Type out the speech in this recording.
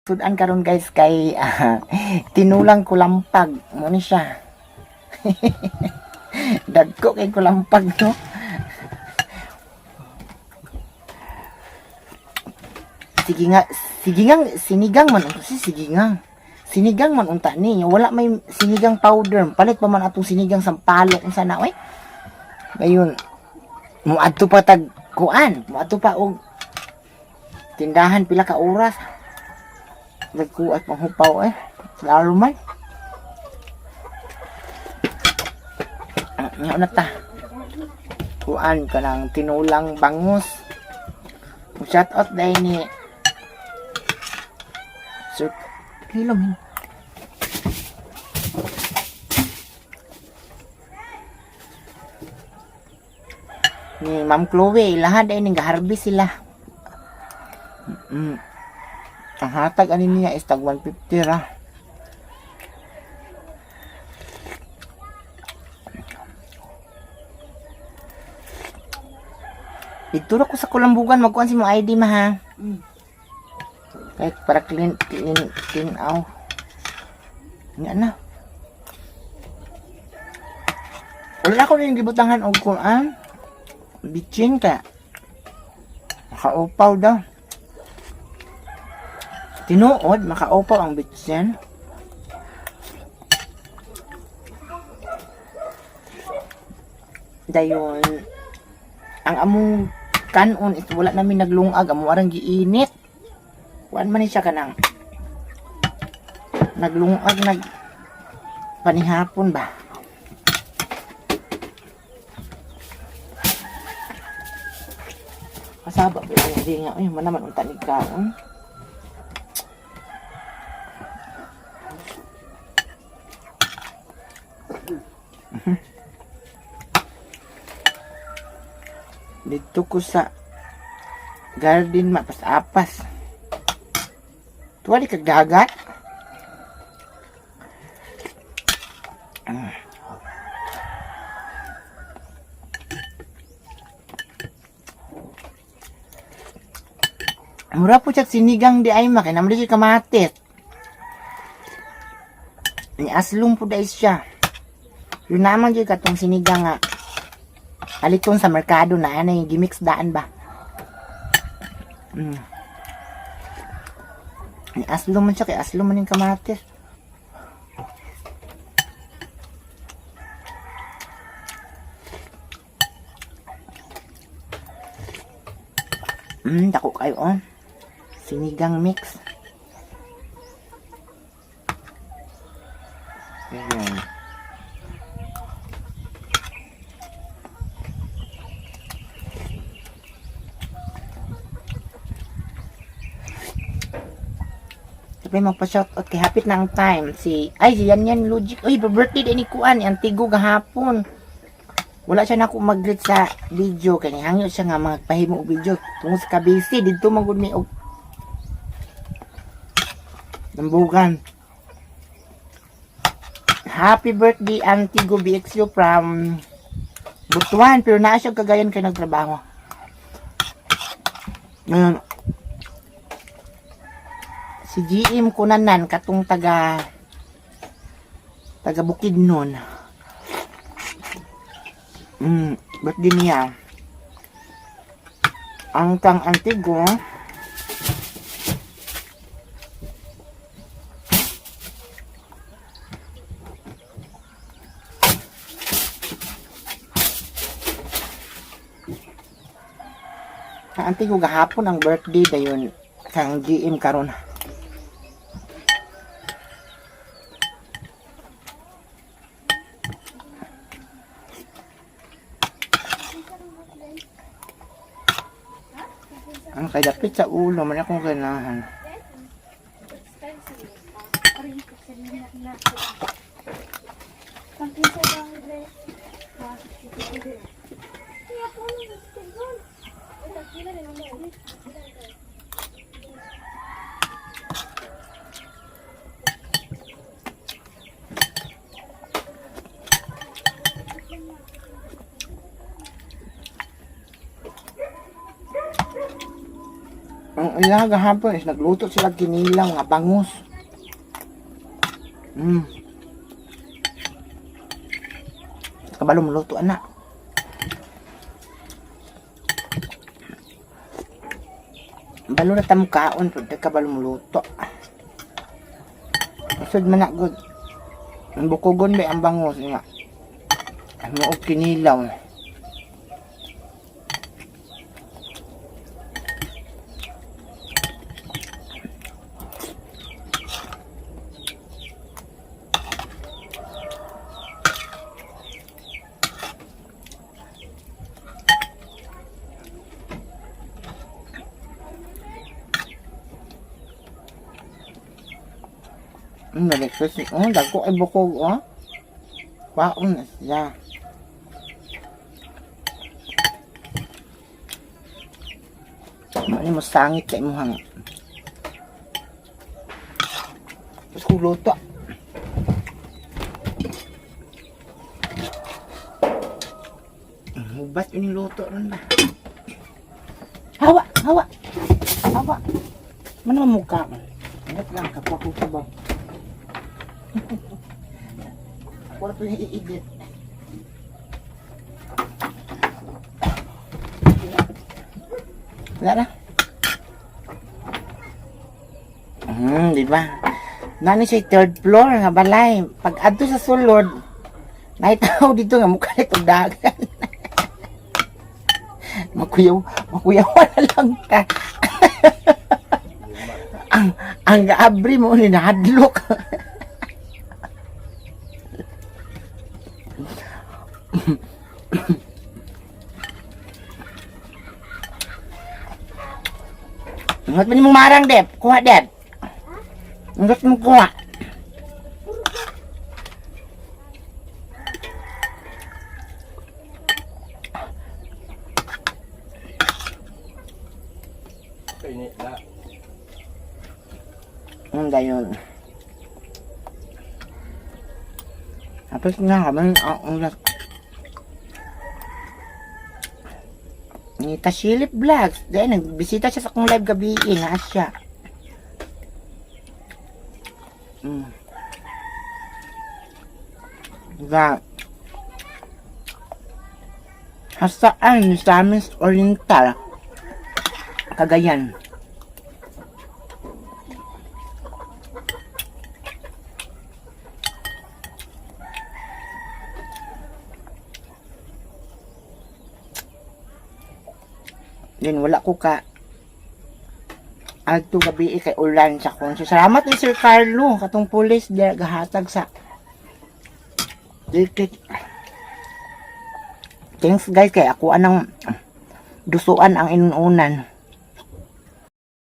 Sudan karon, guys, kay tinulang kulampag mo ni siya. Dagko kay kulampag, no. Sige nga, sige nga, sinigang man unta si sige nga. Sinigang man unta ni, wala may sinigang powder. Palit pa man atong sinigang sampalok unsa na oy. Ayun. Muadto pa tag kuan, muadto pa og tindahan pila ka oras. Nagkuat pang hupaw eh. Lalo man. Ah, nga na ta. Kuan ka ng tinulang bangus. Shout out dahil ni Sir Hilom. Ni Ma'am Chloe, lahat ay nag-harvest sila. Ang hatag ani niya is tag 150 ra. Dito ra ko sa kulambugan, magkuan si mo ID ma ha. Kahit para clean clean clean aw. Nga na. Wala ko rin gibutangan og kuan. Bitchin ka. Makaupaw daw. Tinuod, makaupaw ang bitchin. Dayon, ang among kanon is wala namin naglungag, amo arang giinit. Kuan man ni siya kanang naglungag nag panihapon ba. Kasaba ba yung hindi nga, ay, man naman unta ni kaon. Dito ko sa garden mapas-apas. Tuwa di kag dagat. Ah. Mura po siya sinigang di ay ma kay naman di siya kamatis. Ni aslong po dai siya. Yun naman jud katong sinigang nga aliton sa merkado na ano yung gimix daan ba. Ni aslong man siya kay aslong man yung kamatis. Dako kayo oh. Sinigang mix. Ayan. Sabi magpa-shoutout kay hapit na ang time. Si, ay, si Yan Yan Logic. Uy, birthday din ni Kuan. Antigo gahapon. Wala siya nako mag-greet sa video. Kaya hangyo siya nga magpahimo og video. Tungod sa kabisi, dito magud mi og Lambugan. Happy birthday, Antigo BXU from Butuan. Pero naa siya kagayan kay nagtrabaho. Ngayon, si GM Kunanan katong taga taga Bukidnon. Birthday niya. Ang kang Antigo, ang Antigo gahapon ang birthday dayon kang GM karon. Ang kay dapit sa ulo man akong ganahan. Ang Ang ilang gahapon is nagluto sila kinilaw nga bangus. Kabalo mo luto, anak. Balo na tamo kaon pud kabalo mo luto. Sud man na good. Ang bukogon ba ang bangus nga. Ano og kinilaw. Nalexus. Oh, dagko ay bukog, oh. Kwaon na siya. Ano mo sangit sa imuhang. Tapos kung luto. Hubat yun yung luto ron ba? Hawa! Hawa! Hawa! Ano man mukha? Ingat lang, kapwa ko sabaw. Wala pa yung i-edit. Wala na. Di ba? Nani siya third floor nga balay. Pag adto sa sulod, naitaw dito nga mukha nito dagan. Makuyaw, makuyaw na lang ka. Ang gaabri mo ni nahadlok. Ingat mo ni mong marang, Dep. Kuha, Dep. Ingat mo kuha. Kainit na. Ang dayon. Tapos nga kami ang ulat. Ni Tashilip Vlogs. Dahil nagbisita siya sa akong live gabi. Eh, naa siya. Ga. Hasaan Misamis Oriental. Cagayan. Then wala ko ka adto gabi eh, kay ulan sa kon. So, salamat ni Sir Carlo katong pulis di gahatag sa ticket. Thanks guys kay ako anang dusuan ang inuunan.